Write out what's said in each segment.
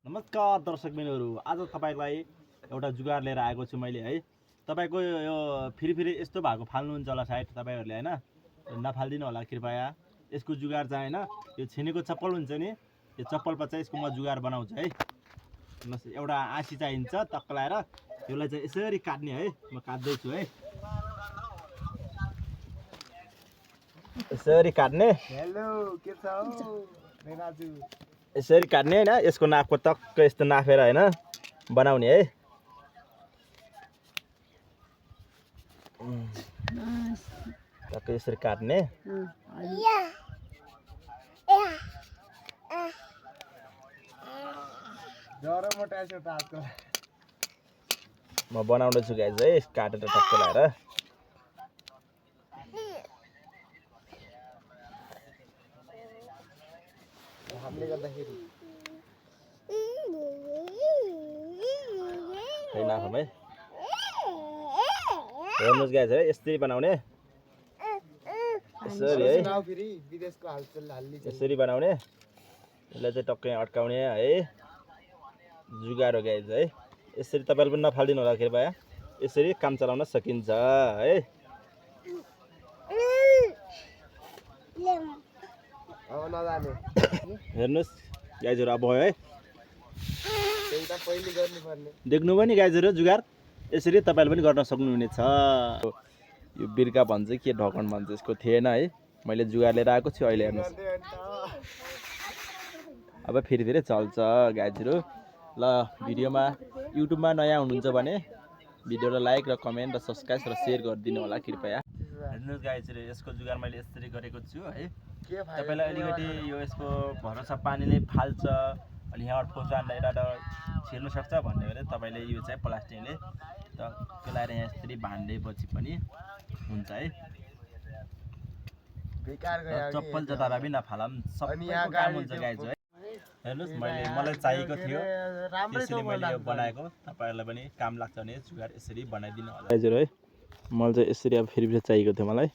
नमस्कार दर्शक बिनहरू, आज तपाईलाई एउटा जुगाड लिएर आएको छु मैले है। तपाईको यो फेरि यस्तो भएको फाल्नुहुन्छ होला सायद तपाईहरुले हैन, नफाल्दिनु होला कृपया। यसको जुगाड चाहिँ हैन, यो छिनेको चप्पल हुन्छ नि, यो चप्पलमा चाहिँ यसको म जुगाड बनाउँछु है। एउटा आँसी चाहिन्छ टक्क लाएर, यसलाई चाहिँ यसरी काट्ने है। म काट्दै छु है, यसरी काट्ने। हेलो के छ हौ मेगाजु, यसरी काट्ने हैन, यसको नाकको टक्क यस्तो नाफेर हैन बनाउने है। टक्क यसरी काट्ने। जरो मोटाइसो तातो म बनाउँदै छु गाइस है, काटेर टक्क लाएर। हामीले गर्दाखेरि खै नाफम है। हेर्नुस् गाइस है, यसरी बनाउने। यसरी है, सुनाउ फेरि विदेशको हालचाल हाल्ली यसरी बनाउने। यसलाई चाहिँ टक्कै अड्काउने है। जुगाड हो गाइस है। यसरी तपाईहरु पनि नफाल्दिनु होला कृपया। यसरी काम चलाउन सकिन्छ है। अब नजाने हेर्नुस् गाइजहरु, अब भयो है। त्यही त पहिले गर्नुपर्ने। देख्नुभयो नि गाइजहरु जुगाड, यसरी तपाईहरुले पनि गर्न सक्नुहुनेछ। यो बिर्का भन्छ के ढकन भन्छ यसको थिएन है, मैले जुगाड लिएर आएको छु अहिले। हेर्नुस् अब फेरि चल्छ गाइजहरु। ल भिडियोमा युट्युबमा नयाँ हुनुहुन्छ भने भिडियोलाई लाइक र कमेन्ट र सब्स्क्राइब र शेयर गरिदिनु होला कृपया। हेर्नुस् गाइजहरु, यसको जुगाड मैले यसरी गरेको छु है। के फाइदा तपाईलाई अलिकति यो यसको भरोसा पानीले फाल्छ, अनि यहाँबाट फोचान यताबाट छिर्नु सक्छ भन्ने भने तपाईले यो चाहिँ प्लास्टिकले टक्क लाएर यहाँ यसरी बाँधेपछि पनि हुन्छ है। बेकार गयो कि चप्पल जतारा पनि नफालम, सबैको काम हुन्छ गाइज है। हेर्नुस्, मलाई चाहिएको थियो त्यसैले मैले यो बनाएको। तपाईहरुलाई पनि काम लाग्छ भने जुगाड यसरी बनाइदिनु होला गाइज है। मलाई चाहिँ यसरी अब फेरि चाहिएको थियो मलाई,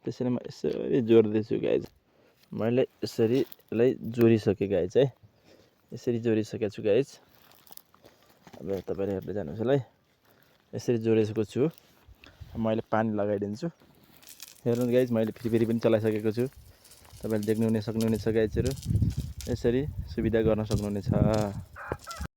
त्यसैले म यसरी जोड्दैछु गाइज। मैले यसरी यसलाई जोडिसकेँ गाइज है, यसरी जोडिसकेको छु गाइज। अब तपाईले हेर्दै जानुहोस् है, यसरी जोडेको छु। मैले पानी लगाइदिन्छु। हेर्नुहोस् गाइज, मैले फेरि पनि चलाइसकेको छु। तपाईले सक्नुहुनेछ गाइजहरु, यसरी सुविधा गर्न सक्नुहुनेछ।